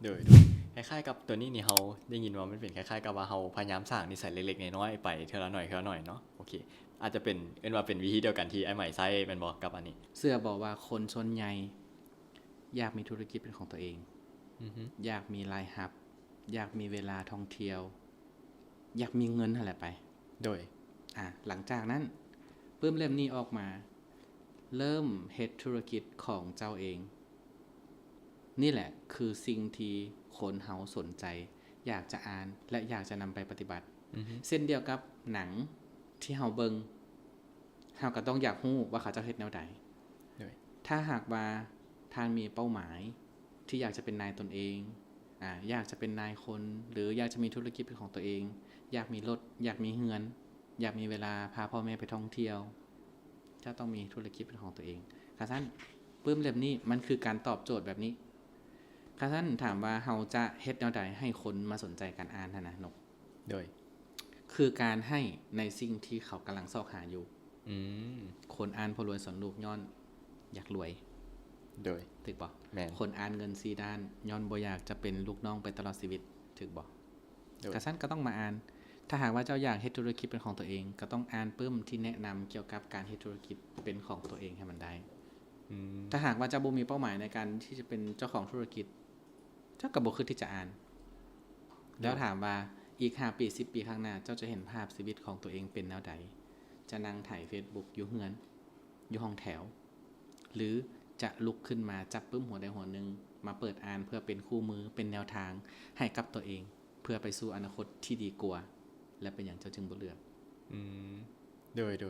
ໂດຍ ໂດຍ ຄ້າຍໆກັບໂຕນີ້ນີ້ ເຮົາໄດ້ຍິນວ່າມັນເປັນຄ້າຍໆກັບວ່າເຮົາພະຍາຍາມສ້າງນິໄສເລັກໆນ້ອຍໆໄປເທື່ອລະໜ້ອຍເທື່ອລະໜ້ອຍເນາະ. ໂອເຄ ອາດຈະເປັນ ເອີ້ນວ່າເປັນວິທີດຽວກັນທີ່ອ້າຍໃໝ່ໃຊ້ແມ່ນບໍ່ກັບອັນນີ້? ເຊື່ອບໍ່ວ່າຄົນສ່ວນໃຫຍ່ຢາກມີທຸລະກິດເປັນຂອງຕົວເອງ ອືຮຶ ຢາກມີລາຍຮັບ ຢາກມີເວລາທ່ອງທ່ຽວ ຢາກມີເງິນຫັ້ນແຫຼະໄປ. ໂດຍ ອາ ຫຼັງຈາກນັ້ນ ປຶ້ມເຫຼັ້ມນີ້ອອກມາ ເລີ່ມເຮັດທຸລະກິດຂອງເຈົ້າເອງ. ນີ້ແຫຼະຄືສິ່ງທີ່ຄົນເຮົາສົນໃຈ ຢາກຈະອ່ານ ແລະ ຢາກຈະນຳໄປປະຕິບັດ. ອືຮຶ ເຊັ່ນດຽວກັບໜັງທີ່ເຮົາເບິ່ງ ເຮົາກໍຕ້ອງຢາກຮູ້ວ່າເຂົາເຈົ້າເຮັດແນວໃດ. ໂດຍ ຖ້າຫາກວ່າທ່ານມີເປົ້າໝາຍທີ່ຢາກຈະເປັນນາຍຕົນເອງ ອາ ຢາກຈະເປັນນາຍຄົນ ຫຼື ຢາກຈະມີທຸລະກິດເປັນຂອງຕົວເອງ ຢາກມີລົດ ຢາກມີເຮືອນ ຢາກມີເວລາພາພໍ່ແມ່ໄປທ່ອງທ່ຽວ ເຈົ້າຕ້ອງມີທຸລະກິດເປັນຂອງຕົວເອງ. ຄັນຊັ້ນ ປຶ້ມເຫຼັ້ມນີ້ມັນຄືການຕອບໂຈດແບບນີ້. ຄັນຊັ້ນຖາມວ່າເຮົາຈະເຮັດແນວໃດໃຫ້ຄົນມາສົນໃຈການອ່ານຫັ້ນນະນົກ? ໂດຍ ຄືການໃຫ້ໃນສິ່ງທີ່ເຂົາກຳລັງຊອກຫາຢູ່. ອືມ ຄົນອ່ານພໍ່ລວຍສອນລູກຍ້ອນຢາກລວຍ. ໂດຍ ຖືກບໍ່? ແມ່ນ ຄົນອ່ານເງິນສີ່ດ້ານຍ້ອນບໍ່ຢາກຈະເປັນລູກນ້ອງໄປຕະຫຼອດຊີວິດ. ຖືກບໍ່? ໂດຍ ກະຊັ້ນກໍຕ້ອງມາອ່ານ. ຖ້າຫາກວ່າເຈົ້າຢາກເຮັດທຸລະກິດເປັນຂອງຕົວເອງ ກໍຕ້ອງອ່ານປຶ້ມທີ່ແນະນຳກ່ຽວກັບການເຮັດທຸລະກິດເປັນຂອງຕົວເອງໃຫ້ມັນໄດ້. ອືມ ຖ້າຫາກວ່າເຈົ້າບໍ່ມີເປົ້າໝາຍໃນການທີ່ຈະເປັນເຈົ້າຂອງທຸລະກິດ ເຈົ້າກໍບໍ່ຄິດທີ່ຈະອ່ານ. ໂດຍ ແລ້ວຖາມວ່າອີກຫ້າປີ ສິບປີຂ້າງໜ້າ ເຈົ້າຈະເຫັນພາບຊີວິດຂອງຕົວເອງເປັນແນວໃດ? ຈະນັ່ງໄຖເຟສບຸກຢູ່ເຮືອນ ຢູ່ຫ້ອງແຖວ ຫຼື ຈະລຸກຂຶ້ນມາຈັບປຶ້ມຫົວໃດຫົວໜຶ່ງ ມາເປີດອ່ານເພື່ອເປັນຄູ່ມື ເປັນແນວທາງໃຫ້ກັບຕົວເອງ ເພື່ອໄປສູ່ອະນາຄົດທີ່ດີກວ່າ ແລະ ເປັນຫຍັງເຈົ້າຈຶ່ງບໍ່ເລືອກ? ອືມ ໂດຍ ໂດຍ